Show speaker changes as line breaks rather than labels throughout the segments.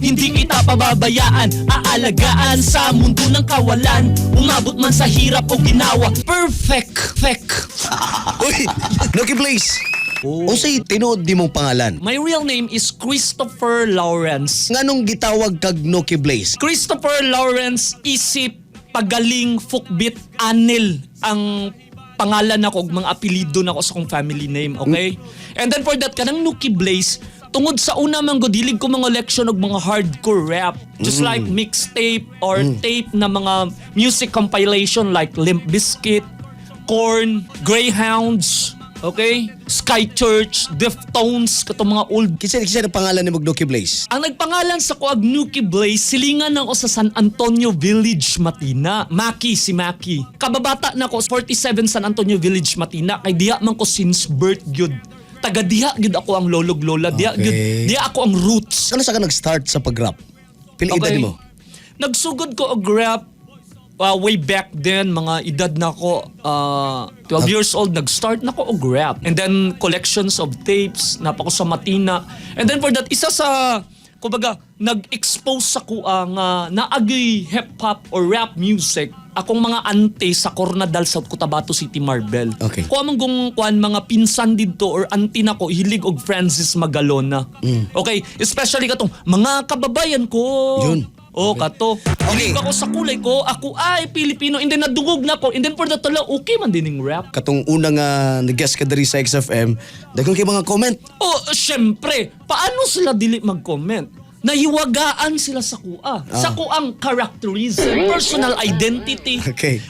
Hindi kita pababayaan, aalagaan sa mundo ng kawalan. Umabot man sa hirap o ginawa. Perfect, fek.
Uy, Nuki Blaze. Unsay tinuod di mong pangalan?
My real name is Christopher Lawrence.
Nganong gitawag kag Nuki Blaze?
Christopher Lawrence Isip Pagaling Fukbit Anil ang pangalan nako ug mga apelyido nako sa akong family name, okay? And then for that, kanang Nuki Blaze, tungod sa una man gud hilig ko mga collection og mga hardcore rap, just like mixtape or tape na mga music compilation like Limp Bizkit, Korn, Greyhounds, okay? Sky Church, Deftones, katong mga old.
Kinsa ang pangalan ni Nuki Blaze?
Ang nagpangalan sa kuag Nuki Blaze, silingan ako sa San Antonio Village, Matina. Maki, si Maki. Kababata na ko, 47 San Antonio Village, Matina. Kay diha man ko since birth gyud. Taga diha gyud ako ang lolog lola. Diha gyud, diha ako ang roots.
Kano sa ka nag-start sa pag-rap? Pila edad mo?
Nagsugod ko og rap way back then, mga edad na ko, 12 years old, nag-start na ko og rap. And then, collections of tapes, napa ko sa Matina. And then for that, isa sa, kumbaga, nag-expose sa kuha nga naagay hip-hop or rap music akong mga ante sa Koronadal, South Cotabato City, Marbel. Kuha man kung kuan mga pinsan didto or auntie nako hilig og Francis Magalona. Okay, especially katong "Mga Kababayan Ko".
Yun.
Oh, kato. Hilig ako sa kulay ko, ako ay Pilipino. And then nadungog na ko. And then for the tala, okay man din yung rap.
Katong una nga nag-guest ka diri sa XFM, daghan kay mga comment.
Oh, syempre, paano sila dili mag-comment? Nahiwagaan sila sa kuha. Sa kuang characterism, personal identity.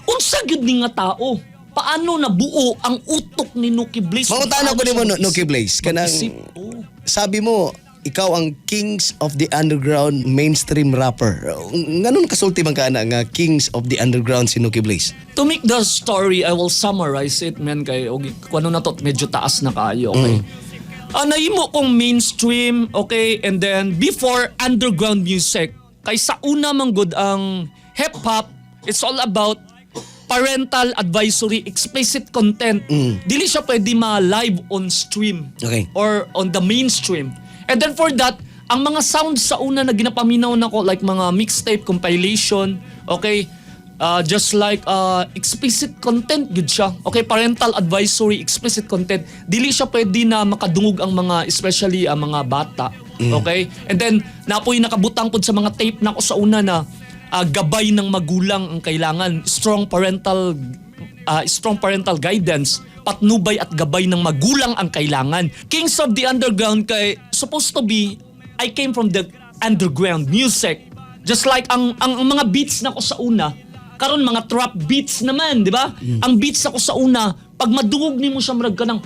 Unsa gyud ni nga tao? Paano nabuo ang utok ni Nuki Blaze?
Mangutana ko
Paano
nimo,
siya
Nuki Blaze. Kanang
mag-isip? Oh.
Sabi mo, ikaw ang Kings of the Underground mainstream rapper. Nganon kasulti man ka ana nga Kings of the Underground si Nuki Blaze?
To make the story, I will summarize it, man, kay okay, kung ano na to, medyo taas na kaayo, okay? Ah, nahimo kong mainstream, okay, and then before underground music, kay sa una man gud ang hip-hop, it's all about parental advisory, explicit content. Dili siya pwede ma-live on stream or on the mainstream. And then for that, ang mga sounds sa una na ginapaminaw nako like mga mixtape compilation, okay? Just like explicit content gud siya. Okay, parental advisory, explicit content. Dili siya pwede na makadungog ang mga, especially ang mga bata. Okay? And then napoy nakabutang pod sa mga tape nako sa una na gabay ng magulang ang kailangan, strong parental guidance, patnubay at gabay ng magulang ang kailangan. Kings of the Underground kay supposed to be I came from the underground music. Just like ang mga beats nako sa una, karon mga trap beats naman, di ba? Ang beats ako sa una, pag madungog nimo siya murag ka ng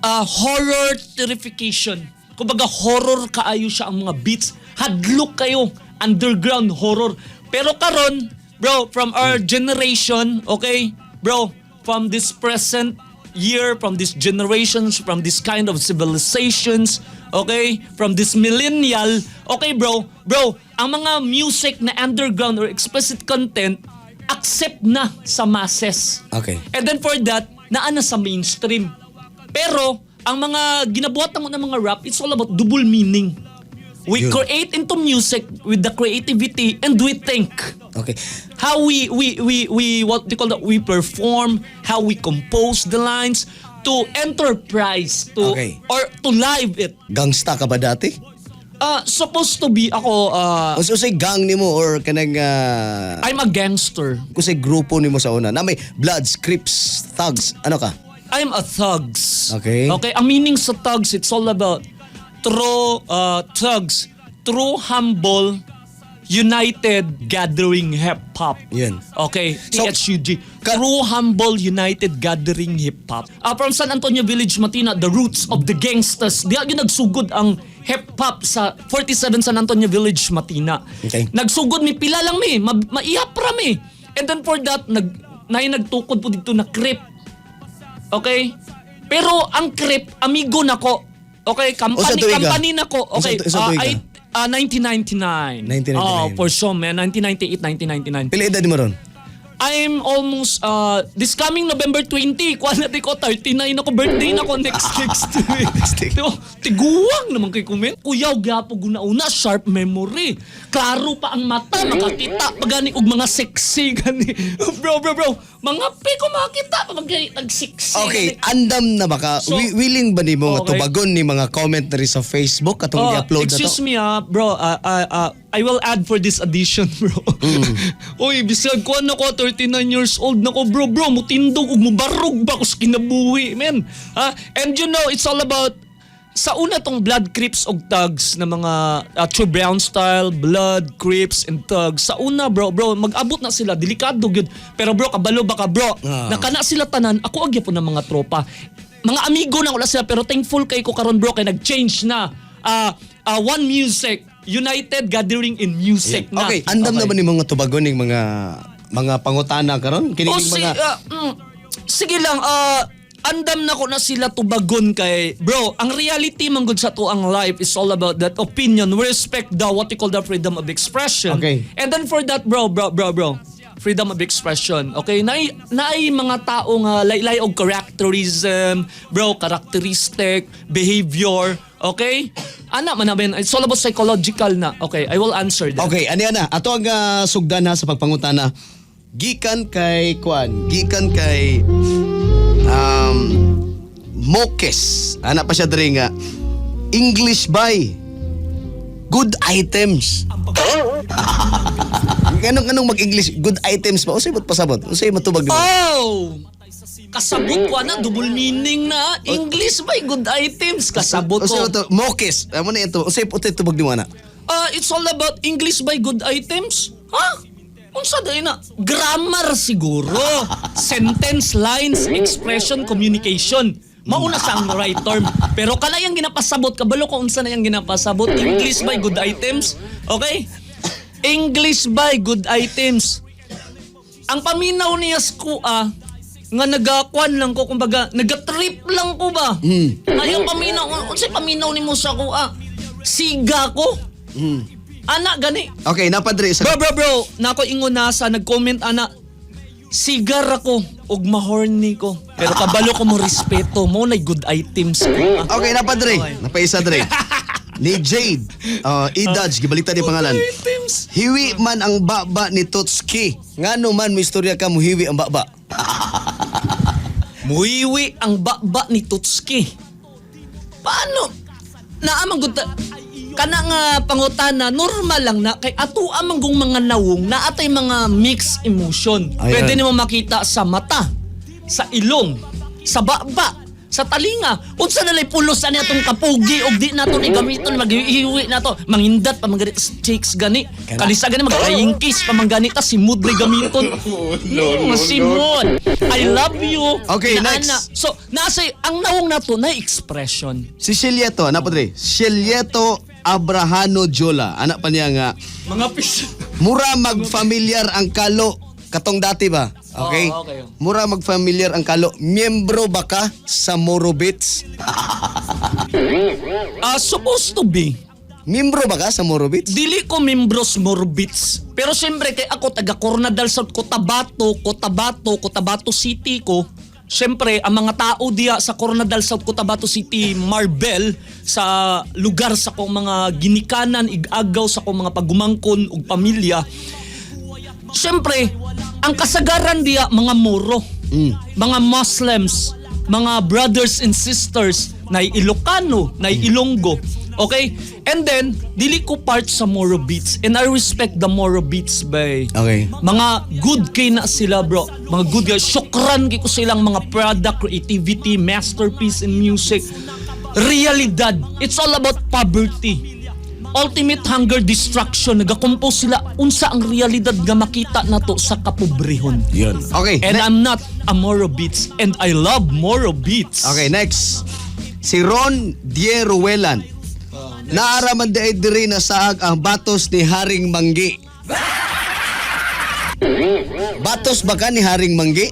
horror terrification. Kumbaga horror kaayo siya ang mga beats. Hadlok kayo, underground horror. Pero karon, bro, from our generation, okay? Bro, from this present year, from these generations, from this kind of civilizations, okay? From this millennial, okay, bro? Bro, ang mga music na underground or explicit content, accept na sa masses. And then for that, naa na sa mainstream. Pero, ang mga ginabuhat mo ng mga rap, it's all about double meaning. We
Yun.
Create into music with the creativity and we think how we, what they call that, we perform, how we compose the lines to enterprise to or to live it.
Gangsta ka ba dati?
Supposed to be ako
Unsay gang nimo or kanang
I'm a gangster.
Unsay grupo nimo sa una? Na may Bloods, Crips, Thugs, ano ka?
I'm a thugs.
Okay.
Okay, ang meaning sa thugs, it's all about true thugs, true humble united gathering hip hop.
Yun.
Okay,
So,
THUG. True Humble United Gathering Hip Hop. From San Antonio Village, Matina, the roots of the gangsters. Diha gyud nagsugod ang hip hop sa 47 San Antonio Village, Matina. Nagsugod mi, pila lang mi, maihap ra mi. And then for that, naay nagtukod po didto na Crip. Okay? Pero ang Crip, amigo nako. Okay, company,
Unsa tuig ka?
Company nako. Okay,
Unsa tuig ka?
1999.
1999.
Oh, for sure, man. 1998, 1999.
Pila edad mo ron?
I'm almost, this coming November 20, kuha na ko, 39 ako, birthday na ko next next week. Diba? Tiguang naman kay kumen. Kuyaw gyapo guna-una, sharp memory. Klaro pa ang mata, makakita pa gani og mga sexy gani. Bro, bro, bro, mga piko makita pa magani tag sexy.
Okay, andam na baka.
So-
Willing ba nimo nga tubagon ni mga comment na rin sa Facebook katong
Oh,
i-upload na to?
excuse me ah, bro, I will add for this addition, bro. Uy, bisag ko na ko 39 years old na ko, bro, bro, mutindog ug mubarog ba ko sa kinabuhi, man. Ha? And you know, it's all about sa una tong Blood, Crips og Thugs na mga True Brown style, Blood, Crips and Thugs. Sa una, bro, bro, mag-abot na sila, delikado gyud. Pero bro, kabalo ba ka, bro? Nakana sila tanan, ako agya po ng mga tropa. Mga amigo na wala sila pero thankful kay ko karon, bro, kay nag-change na. One music, united gathering in music na.
Okay, andam na ba nimo nga tubagon ning mga pangutana karon? Kini
Oh,
ning mga
sige lang, andam na ko na sila tubagon kay, bro, ang reality man gud sa to ang life is all about that opinion. We respect the what you call the freedom of expression. And then for that, bro, bro, bro, bro, freedom of expression. Okay, naay mga tao nga laylay og characterism, bro, characteristic, behavior, okay? Ana man na ba yun? It's all about psychological na. Okay, I will answer that.
Okay, ani ana, ato ang sugdan ha sa pagpangutana. Gikan kay kwan, gikan kay Mokes. Ana pa siya diri nga English by good items. Anong anong mag-English good items ba? Unsay ba't pasabot? Unsay matubag nimo?
Oh! Kasabot ko na, double meaning na. English by good items. Kasabot
Unsay
ko.
to Mokes. Amo na ito. Unsay unsay tubag nimo ana?
It's all about English by good items. Ha? Unsa day na? Grammar siguro. Sentence, lines, expression, communication. Mauna sa ang right term. Pero kana yang ginapasabot, kabalo ko unsa na yang ginapasabot. English by good items. Okay? English by good items. Ang paminaw niya sa kuha, nga nagakuan lang ko, kumbaga, nagatrip lang ko ba? Ngayon paminaw, unsay paminaw nimo sa kuha? Siga ko. Ana gani.
Okay, napadre sa
Bro, bro, bro, nako ingon na sa nag-comment ana. Sigar ako ug mahorny ko. Pero kabalo ko mo respeto mo na good items ko. Ah.
Okay, napadre. Napaisa dre. Ni Jade, Idaj, gibaliktad yung pangalan.
Good items.
Hiwi man ang baba ni Totski. Ngano man may istorya ka muhiwi ang baba.
Muiwi ang baba ni Tutski. Paano? Naamang gud kana nga pangutana normal lang na kay ato amang gung mga nawong na atay mga mixed emotion.
Ayan.
Pwede nimo makita sa mata, sa ilong, sa baba, sa talinga. Unsa na lay pulos ani atong kapugi og di nato ni gamiton maghihiwi nato. Mangindat pa man gani tas cheeks gani.
Kana.
Kalisa gani mag-flying kiss pa man gani tas si mood lay gamiton. No, si mood. I love you.
Okay,
Na
next.
ana. So, nasa ang nawong nato na expression.
Si Shilieto, anak padre. Shilieto Abrahano Jola. Anak pa niya nga,
Mga pis.
mura magfamilyar ang kalo. Katong dati ba? Okay?
Oo, okay.
Mura magfamilyar ang kalo. Miyembro ba ka sa Moro Beats?
Supposed to be.
Miyembro ba ka sa Moro Beats?
Dili ko membros Morbits. Pero siyempre kay ako taga Coronadal sa Cotabato, Cotabato, Cotabato City ko. Siyempre, ang mga tao diya sa Coronadal South Cotabato City, Marbel, sa lugar sa kong mga ginikanan, igagaw sa kong mga pagumangkon ug pamilya. Siyempre, ang kasagaran diya mga Moro, mga Muslims, mga brothers and sisters na Ilocano, na Ilonggo. Okay? And then, dili ko part sa Moro Beats. And I respect the Moro Beats bay. Mga good kay na sila, bro. Mga good guys. Syukran kay ko silang mga product, creativity, masterpiece in music. Realidad. It's all about poverty. Ultimate hunger, destruction. Nagakompose sila unsa ang realidad nga makita nato sa kapobrehon.
Yun. Okay.
And I'm not a Moro Beats and I love Moro Beats.
Okay, next. Si Ron Dieruelan. Naaraman di ay diri na saag ang batos ni Haring Manggi. Batos ba ka ni Haring Manggi?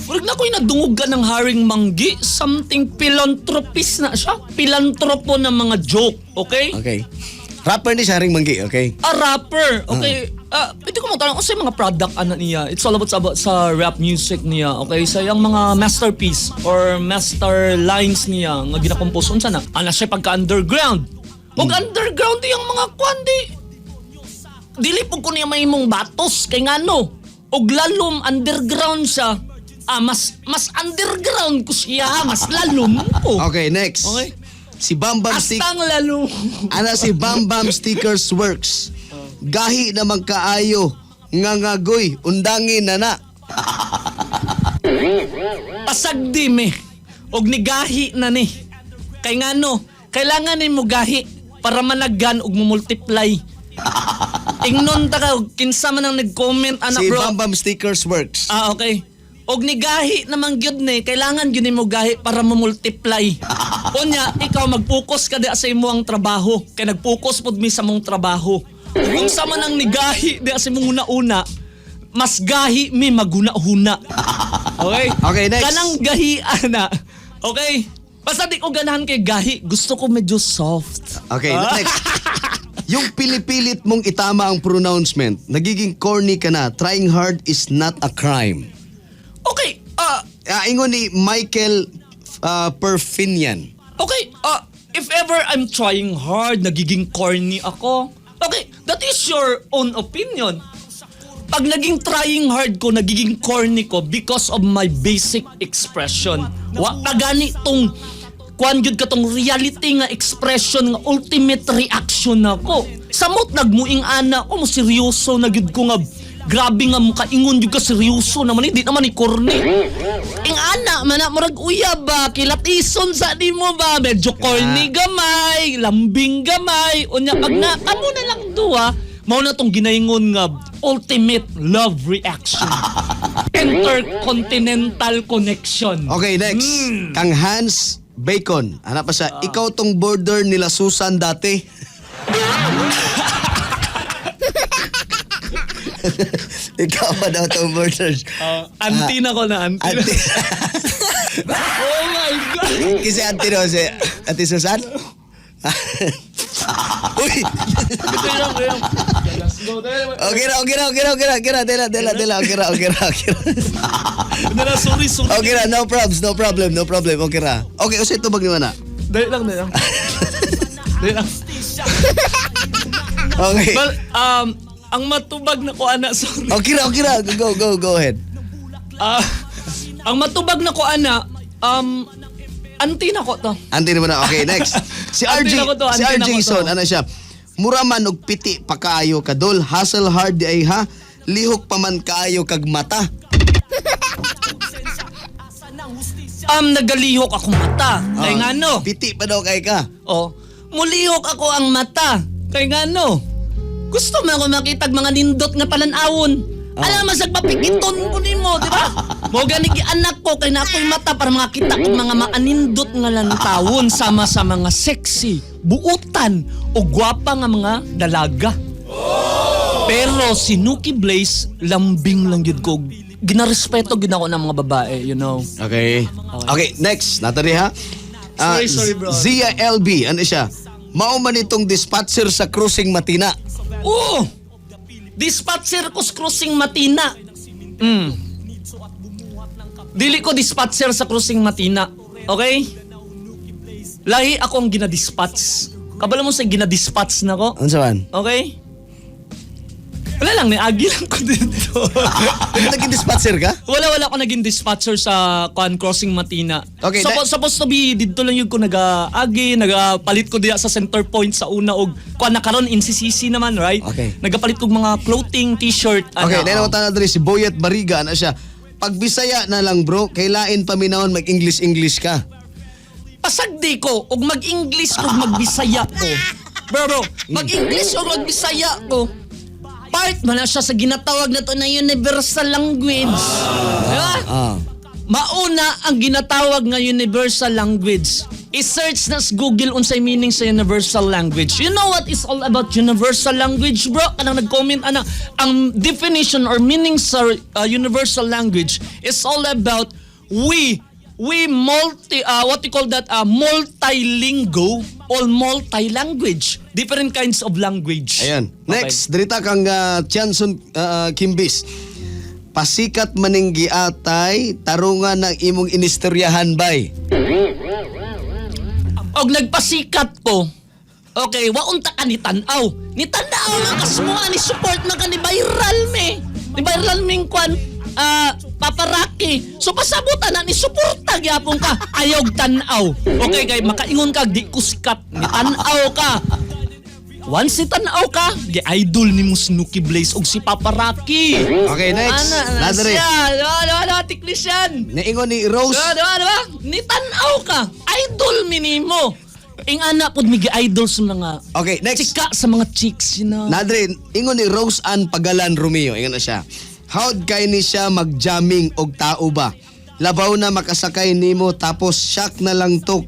Murag na ko'y nadungog ka ng Haring Manggi. Something philanthropist na siya. Pilantropo ng mga joke, okay?
Okay. Rapper ni si Haring Manggi, okay?
A rapper, okay? Pwede ko mo tanong unsay mga product ana niya. It's all about sa rap music niya. Okay, sa iyang mga masterpiece or master lines niya nga gina-compose, unsa na? Ana siya pagka underground. Ug underground yung mga kwan di dili pud ko niya mahimong batos kay ngano og lalom underground siya. Ah, mas mas underground ko siya, mas lalom ko.
Okay, next.
Okay.
Si Bam Bam Stick
Astang lalom.
Ana si Bam Bam Stickers Works. Gahi naman kaayo nga ngagoy undangin na na.
Pasagdi me og nigahi na ni. Kay ngano, kailangan nimo gahi para managan og mo-multiply. Ingnon ta ka og kinsa man ang nag-comment ana,
Si
bro.
Bam Bam Stickers Works.
Ah, okay. Og nigahi naman gyud ni, kailangan gyud nimo gahi para mo-multiply. Unya, ikaw mag-focus ka di sa imong trabaho. Kay nag-focus pud mi sa mong trabaho. Ug unsa man ang nigahi di sa imong una-una, mas gahi mi maguna-huna. Okay?
Okay, next.
Kanang gahi ana. Okay? Basta di ko ganahan kay gahi, gusto ko medyo soft.
Okay, next. Yung pilipilit mong itama ang pronouncement, nagiging corny ka na. Trying hard is not a crime.
Okay,
Ingon ni Michael Perfinian.
Okay, if ever I'm trying hard, nagiging corny ako. Okay, that is your own opinion. Pag naging trying hard ko, nagiging corny ko because of my basic expression. Wa pa gani tong kuan gyud katong reality nga expression nga ultimate reaction nako. Samot nagmuing ana ko mo seryoso na gyud ko nga grabe nga mukaingon gyud ka, seryoso naman eh, di naman ni corny. Ing ana man na murag uyab ba, kilatison sa nimo ba, medyo corny gamay, lambing gamay. Unya pag na kamo na lang duha, mao na tong ginaingon nga ultimate love reaction. Intercontinental connection.
Okay, next. Kang Hans Bacon. Ana pa siya, ikaw tong border nila Susan dati. Ikaw pa daw tong border.
Anti na ko na, anti na.
Ante.
Oh my God!
Kasi ante no, si Ate Susan? Uy!
Kaya lang, kaya lang. Let's go.
Okay ra, okay ra, okay ra, okay ra, okay ra, dela, dela, dela, okay ra, okay ra, okay ra.
Ano na, sorry, sorry.
Okay ra, no probs, no problem, no problem, okay ra. Okay, usa tubag ni mana.
Dali lang, dali lang. Dali lang.
Okay.
Well, ang matubag na ko, ana, sorry.
Okay ra, go, go, go ahead.
Ah, ang matubag na ko, ana, anti na ko to.
Anti naman na. Okay, next. Si
Anti
RJ,
na ko to,
si
anti
RJ
na ko to.
Jason, ano siya? Mura man og piti pa kaayo kadol, hustle hard di ay ha, lihok pa man kaayo kag mata.
Nagalihok ako mata. Kay
Ah,
ngano?
Piti pa daw kay ka.
Oh, mulihok ako ang mata. Kay ngano? Gusto mo ako makitag mga nindot nga palanawon. Alam mo, sagpapikiton ko nimo, di ba? Mo gani gi anak ko kay na ako'y mata para makakita og mga maanindot nga lantawon sama sa mga sexy, buutan o gwapa nga mga dalaga. Pero si Nuki Blaze, lambing lang yun ko. Ginarespeto gid ako ng mga babae.
Okay. Okay, next. Natali ha. Ah,
Sorry, sorry, bro.
Zia LB, ano siya? Mao man itong dispatcher sa Cruising Matina.
Oo! Dispatcher ko sa Cruising Matina. Dili ko dispatcher sa Cruising Matina. Okay? Lahi ako ang ginadispatch. Kabalo mo sa ginadispatch na ko?
Ano sa man?
Okay? Wala lang, niagi lang ko dito.
Naging dispatcher ka?
Wala, wala ko naging dispatcher sa kuan Crossing Matina.
Okay,
Supposed to be didto lang yun ko nagaagi, nagapalit ko diya sa center point sa una og kuan na karon NCCC naman, right?
Okay.
Nagapalit kog mga clothing, t-shirt, ano.
Okay, dahil ako diri si Boyet Bariga, ano siya? Pag Bisaya na lang bro, kailain paminawon mag-English English ka.
Pasagdi ko og mag-English og magbisaya ko. Bro, bro, mag-English og magbisaya ko. Part man na siya sa ginatawag na to na universal language. Di ba?
Ah.
Mauna ang ginatawag nga universal language. I-search na sa Google unsay meaning sa universal language. You know what is all about universal language, bro? Kanang nag-comment ana, ang definition or meaning sa universal language is all about we multi what you call that, multilingual. All multi-language. Different kinds of language.
Ayan.
Okay.
Next, dirita kang Chanson Kimbis. Pasikat maning giatay, tarungan ng imong inistoryahan bay.
Og nagpasikat ko. Okay, waunta ka ni tanaw. Ni tanaw man kasmuha ni support man ka ni viral me. Ni viral ming kwan paparaki. So pasabutan na ni suporta gyapon ka. Ayaw tanaw. Okay kay makaingon ka di ko sikat. Ni tanaw ka. Once ni tanaw ka, gi-idol ni mo si Nookie Blaze og si Paparaki.
Okay, next.
Ana, ana
Nadre.
siya. Diba, diba, diba, tiklisyan.
Naingon ni Rose.
Diba, diba, diba? Ni tanaw ka. Idol minimo. Ing ana pod mi idol sa mga
Okay, next.
chika sa mga chicks.
Nadre, ingon ni Rose Ann Pagalan Romeo. Ingon na siya. How'd kay ni siya magjamming og tao ba? Labaw na makasakay nimo tapos shock na lang to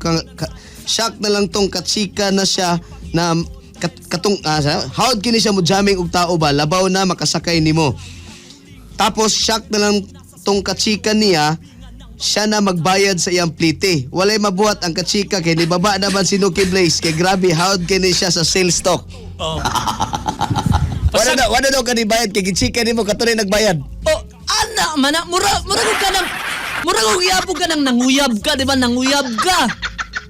shock na lang tong katsika na siya na katong how'd kini siya mo jamming og tao ba? Labaw na makasakay nimo. Tapos shock na lang tong katsika niya siya na magbayad sa iyang plite. Walay mabuhat ang katsika kay nibaba naman si Nookie Blaze kay grabe how'd kini siya sa sales talk.
Oh.
Wala daw ka bayad kay gitsika nimo katunay nagbayad.
Oh, ana man na, mura mura ko ka nang mura ko giyapon ka nang nanguyab ka, di ba? Nanguyab ka.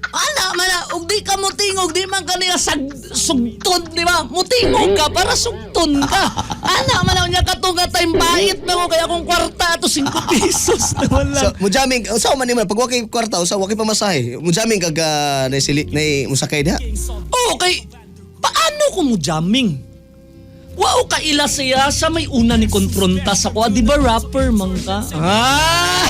Ana man na, ug di ka mutingog, di man ka niya sag, sugtod, di ba? Mutingog ka para sugton ka. Ana man na unya katunga time bait na ko kaya akong kwarta ato 5 pesos na wala.
So mo jamming usa man nimo pag wa kay kwarta usa wa kay pamasahe. Mo jamming kag nay sili nay musakay diha.
Oo, kay paano ko mo jamming? Wow, kaila siya sa may una ni konfronta sa ko. Ah, di ba rapper man ka? Ah!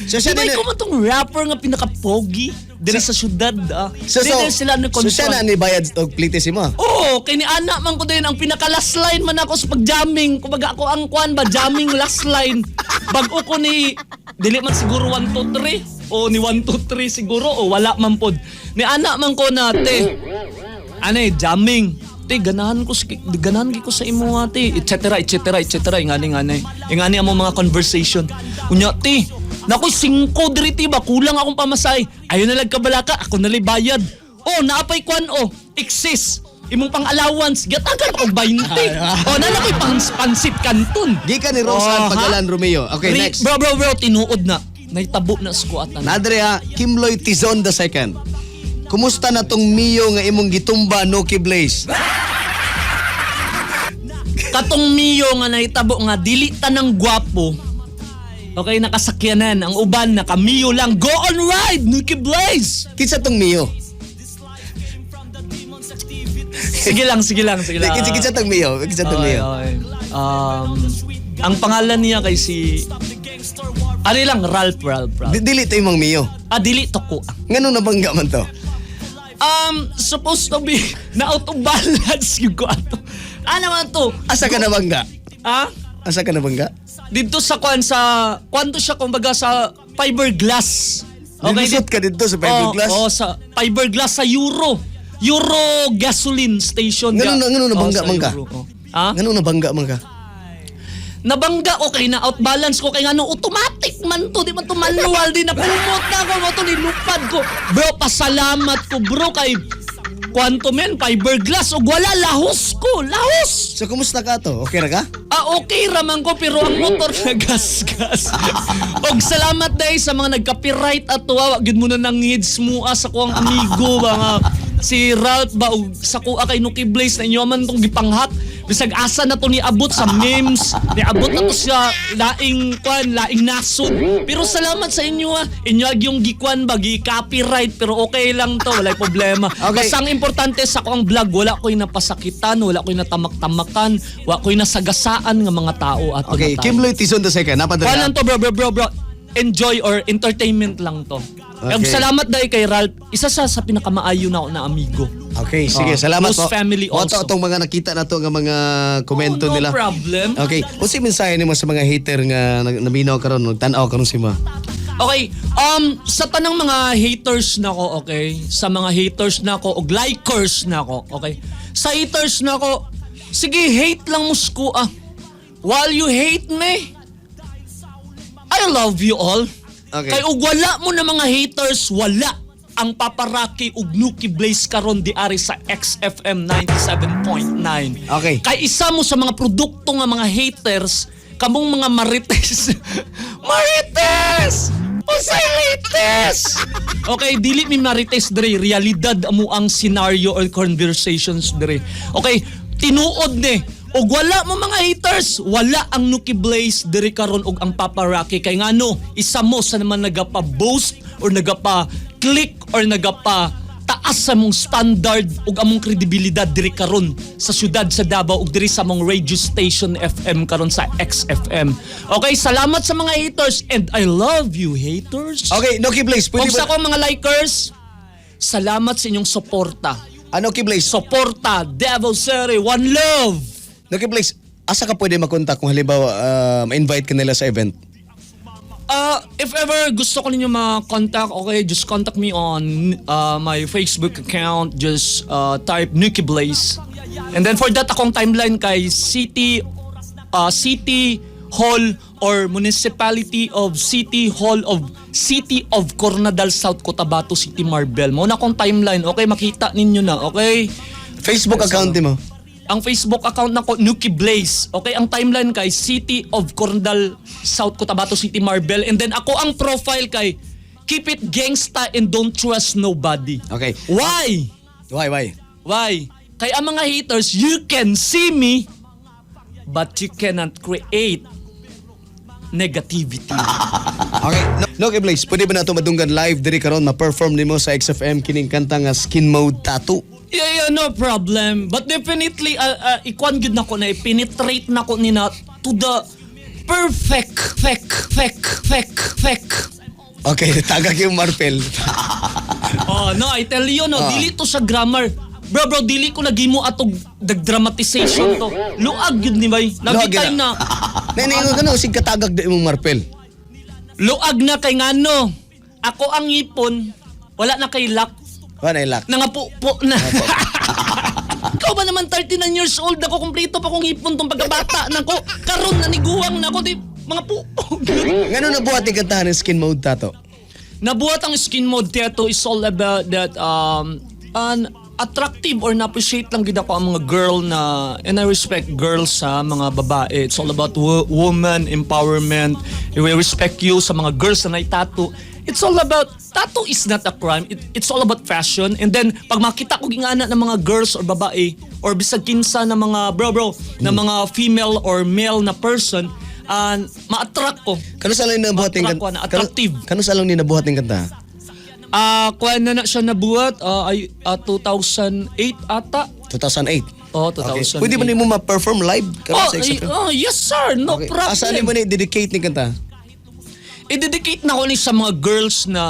So, siya
Di ba
din-
ikaw man tong rapper nga pinaka-pogi diri sa syudad? Ah.
So so,
Dili sila ni
so siya na
konfront.
ni bayad og plite si mo.
Oo, kay ni anak man ko din ang pinaka last line man ako sa pagjamming. Kumbaga ako ang kwan ba, jamming last line. Bag-o ko ni dili man siguro 1 2 3 o ni 1 2 3 siguro o wala man pod. Ni anak man ko na te. Ano eh, jamming. Te, ganahan ko sa imo ate, etc. etc. etc. Ingani ngani. Ingani amo mga conversation. Unya te, nakoy singko diri te ba kulang akong pamasay. Ayo na lang kabalaka, ako na bayad. Oh, naapay kwan oh, exist. Imong pang allowance, gatagan og 20. Oh, nana ko'y pang pansit kanton.
Gikan ni Rose Ann
Oh, ha?
Pagalan Romeo. Okay, next.
Bro, bro, bro, tinuod na. Naitabo na sa kuatan.
Nadre ha, Kimloy Tizon the second. Kumusta na tong Mio nga imong gitumba Nookie Blaze?
Katong Mio nga nahitabo nga dili tanang gwapo. Okay, nakasakyanan. Ang uban, naka Mio lang. Go on ride, Nookie Blaze!
Kinsa tong Mio?
Sige lang, sige lang, sige lang.
Kinsa kinsa tong Mio? Kinsa tong
Okay,
Mio?
okay. Ang pangalan niya kay si... Ano lang, Ralph, Ralph, Ralph.
Dili to imong Mio.
Ah, dili to ko.
Nganong nabangga man to?
Supposed to be na out of balance yung ko ato. Ano man to?
Asa ka nabangga?
Ah?
Asa ka nabangga?
Dito sa kwan sa kwan to siya kumbaga sa fiberglass.
Nilusot ka dito sa fiberglass?
Oo, sa fiberglass sa Euro. Euro gasoline station.
Ngano nabangga
Oo, sa
man ka?
Euro, oh. Ha?
Nganong nabangga man ka?
Nabangga ko kay na outbalance ko kay ngano automatic man to, di man to manual di na kumot na ako mo to nilupad ko. Bro, pasalamat ko bro kay kwanto men fiberglass ug wala lahos ko, lahos.
So kumusta ka to? Okay ra ka?
Ah, okay raman ko pero ang motor na gas-gas. Og salamat dahil sa mga nag-copyright at tuwa, gyud mo na nanghids mo sa kuang amigo ba nga si Ralph ba og sa kuha kay Nookie Blaze na inyo man tong gipanghat bisag asa na to niabot sa memes niabot na to sa laing kwan laing nasod pero salamat sa inyo ah inyo ag yung gikwan ba gi copyright pero okay lang to walay problema.
Okay.
Basta ang importante sa akong vlog, wala ko'y napasakitan, wala ko'y natamak-tamakan, wala ko'y nasagasaan nga mga tao ato
Okay,
na tayo.
Kimloy Tizon the second. Napadala.
Kuha lang to bro, bro, bro, bro. Enjoy or entertainment lang to.
Okay.
Okay. Salamat dahil kay Ralph. Isa siya sa pinakamaayo na ako na amigo.
Okay, sige,
Ah,
salamat
close
po.
family
Mo to
also.
atong mga nakita na to nga mga komento
Oh, no
nila.
problem.
Okay, unsa mensahe nimo sa mga hater nga naminaw karon, nagtan-aw karon si ma?
Okay, sa tanang mga haters na ko, okay? Sa mga haters na ko, og likers na ko, okay? Sa haters na ko, sige, hate lang musko ah. While you hate me, I love you all.
Okay.
Kay og wala mo na mga haters, wala. ang Papa Rocky ug Nuki Blaze karon diari sa XFM 97.9. Kay isa mo sa mga produkto nga mga haters, kamong mga marites. Marites! Unsay latest? Okay, dili mi marites dre, realidad amo ang scenario or conversations dre. Okay, tinuod ni. Og wala mo mga haters, wala ang Nuki Blaze diri karon og ang Papa Rocky kay ngano, isa mo sa naman nagapa-boast or nagapa-click or nagapa taas sa mong standard ug among kredibilidad diri karon sa syudad sa Davao ug diri sa among radio station FM karon sa XFM. Okay, salamat sa mga haters and I love you, haters.
Okay, Nuki Blaze, pwede
Ug sa
ba?
akong mga likers, salamat sa inyong suporta.
Ano, Nuki Blaze?
Suporta, Davao City, one love.
Nuki Blaze, asa ka pwede makontak kung halimbawa ma-invite ka nila sa event?
If ever gusto ko ninyo ma-contact, okay, just contact me on my Facebook account. Just type Nuki Blaze. And then for that, akong timeline kay City Hall or Municipality of City Hall of City of Koronadal, South Cotabato City, Marbel. Mao na akong timeline. Okay, makita ninyo na. Okay?
Facebook account mo?
Ang Facebook account nako, Nuki Blaze. Okay, ang timeline kay City of Koronadal, South Cotabato City, Marbel. And then ako ang profile kay Keep it gangsta and don't trust nobody. Why?
Why?
Why? Kay ang mga haters, you can see me, but you cannot create negativity.
Okay. Nuki Blaze, pwede ba nato madunggan live diri karon ma-perform nimo sa XFM kining kanta nga Skin Mode Tattoo?
Yeah, no problem. But definitely, ikuan gyud nako na i-penetrate nako ni na to the perfect, fek, fek, fek, fek.
Okay, tagak yung Marpel.
Oh, no, I tell you, no, dili to sa grammar. Bro, bro, dili ko nagimo atog dramatization to. Luag yun ni bay. Lagi
Luag yun
time na.
Nay, nay, ano, sig katagag di imong Marpel.
Luag na kay ngano. Ako ang ngipon, wala na kay lock.
Wala na ilak.
Nangapupo na. Ikaw ba naman 39 years old ako, kumpleto pa kong ipon tong pagkabata nako. Karon naniguwang na ako di mga pupo.
Ngano nabuhat ni kantahan ng Skin Mode Tattoo?
Nabuhat ang Skin Mode Tattoo is all about that an attractive or na-appreciate lang gid ako ang mga girl na, and I respect girls sa mga babae. It's all about woman empowerment. We respect you sa mga girls na tattoo. It's all about tattoo is not a crime. It's all about fashion. And then pag makita ko gingana ng mga girls or babae or bisag kinsa na mga bro bro na mga female or male na person and ma-attract ko.
Kano sa lang ni nabuhat ning
Attract ko na, attractive.
Kano sa lang ni nabuhat ning kanta?
Ah, kuan na na siya nabuhat ay 2008 ata.
2008.
Oh, 2008.
Okay. Pwede ba nimo ma-perform live karon
Oh,
sa XFM?
oh, yes sir, no problem.
Asa nimo ni dedicate ni kanta?
I-dedicate na ko ni sa mga girls na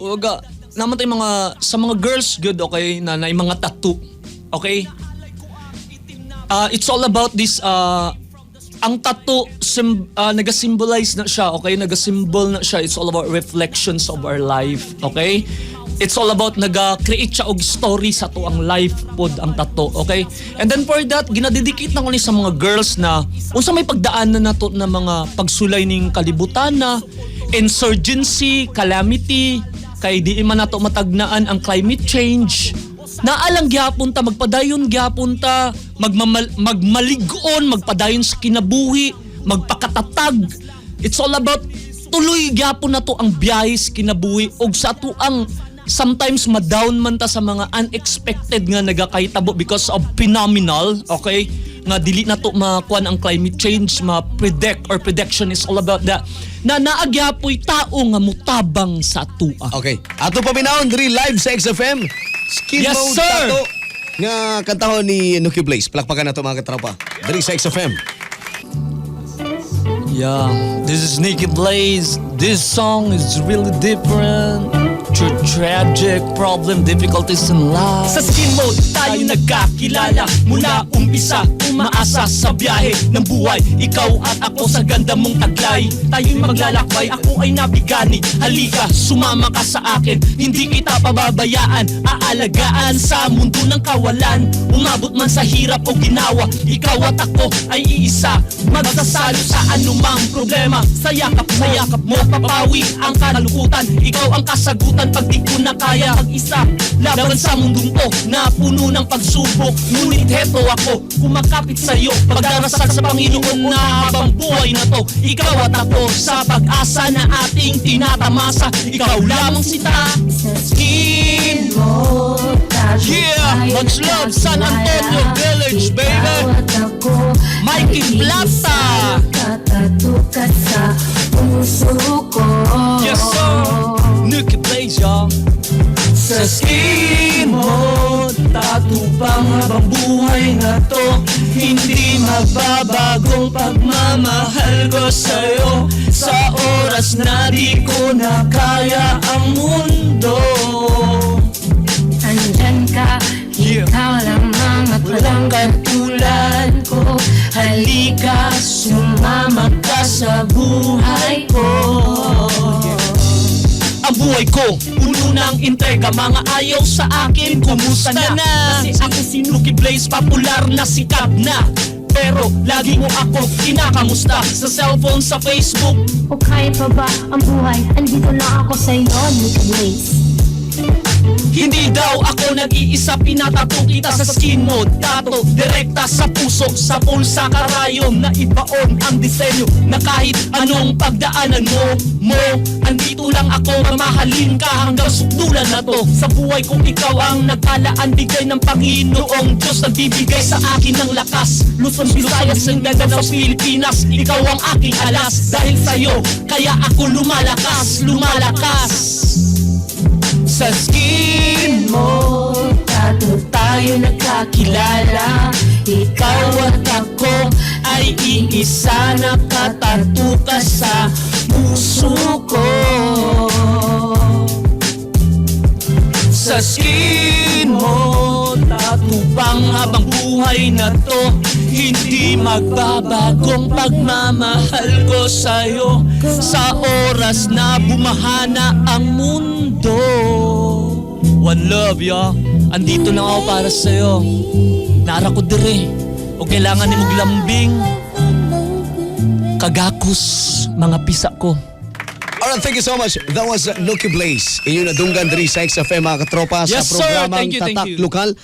kumbaga naman tayo mga sa mga girls good, okay, na na yung mga tattoo. Okay? It's all about this ang tattoo nagasimbolize na siya, okay? Nagasimbol na siya. It's all about reflections of our life, okay? It's all about naga-create siya og story sa to ang life pod ang tattoo, okay? And then for that, ginadedicate na ko ni sa mga girls na unsa may pagdaanan nato na mga pagsulay ning kalibutan na insurgency, calamity, kay di man nato matagnaan ang climate change. Naalang gyapon ta, magpadayon gyapon ta, magmalig-on, magpadayon sa kinabuhi, magpakatatag. It's all about tuloy gyapon na to ang biyahe sa kinabuhi og sa ato ang sometimes ma-down man ta sa mga unexpected nga nagakahitabo because of phenomenal, okay? Nga dili na to makuan ang climate change, ma-predict or prediction is all about that. Na naagyapoy tao nga mutabang sa atua.
Okay. Ato paminawon diri live sa XFM. Skin
Yes,
Mode
sir.
Tattoo nga kantahon ni Nuki Blaze. Palakpakan nato, mga katropa. Diri sa XFM.
Yeah, this is Nicky Blaze. This song is really different. True tragic problem, difficulties in life. Sa Skin Mode, tayo nagkakilala. Mula umpisa, umaasa sa biyahe ng buhay. Ikaw at ako sa ganda mong taglay. Tayo'y maglalakbay, ako ay nabigani. Halika, sumama ka sa akin. Hindi kita pababayaan, aalagaan sa mundo ng kawalan. Umabot man sa hirap o ginawa, ikaw at ako ay iisa. Magsasalo sa anumang problema. Sa yakap mo, papawi ang kalungkutan. Ikaw ang kasagutan. Sagutan pag di ko na kaya mag-isa. Laban sa mundong to na puno ng pagsubok. Ngunit heto ako, kumakapit sa'yo. Pagdarasal sa Panginoon na habang buhay na to, ikaw at ako sa pag-asa na ating tinatamasa. Ikaw lamang si ta
Sa skin mo.
Yeah, much love, San Antonio Village, baby. Mikey Plata.
Nakatattoo ka sa puso ko.
Yes, sir. Nuki Blaze, y'all. Sa skin mo, tattoo pang habang buhay na to. Hindi magbabagong pagmamahal ko sa'yo. Sa oras na di ko na kaya ang mundo,
Andyan ka, ikaw lamang at walang katulad ko. Halika, sumama ka sa buhay ko.
Ang buhay ko, puno ng intriga. Mga ayaw sa akin, kumusta na? Kasi ako si Nuki Blaze, popular na, sikat na. Pero lagi mo ako kinakamusta sa cellphone, sa Facebook.
O kaya pa ba ang buhay? Andito lang ako sa iyo, Nuki Blaze.
Hindi daw ako nag-iisa, pinatattoo kita sa skin mo. Tattoo, direkta sa puso, sa pulsa karayom na ibaon ang disenyo. Na kahit anong pagdaanan mo, andito lang ako, mamahalin ka hanggang sukdulan na to. Sa buhay kong ikaw ang nagkalaan, bigay ng Panginoong Diyos, nagbibigay sa akin ng lakas. Luzon, Visayas, Mindanao, Pilipinas, ikaw ang aking alas. Dahil sa'yo, kaya ako lumalakas, lumalakas. Sa skin mo,
Tattoo
tayo nagkakilala. Ikaw at ako ay iisa, nakatattoo ka sa puso ko. Sa skin mo, tattoo pang habang buhay na to. Hindi magbabagong pagmamahal ko sa'yo. Sa oras na bumahana ang mundo. One love, yo. Andito lang ako para sa'yo. Nara ko dire. O kailangan ni mong lambing. Kagakos, mga pisa ko.
Alright, thank you so much. That was Nuki Blaze. Inyo nadunggan diri sa XFM, mga katropa,
Yes,
sa
sir.
programang
Thank you, thank
Tatak
you.
Lokal.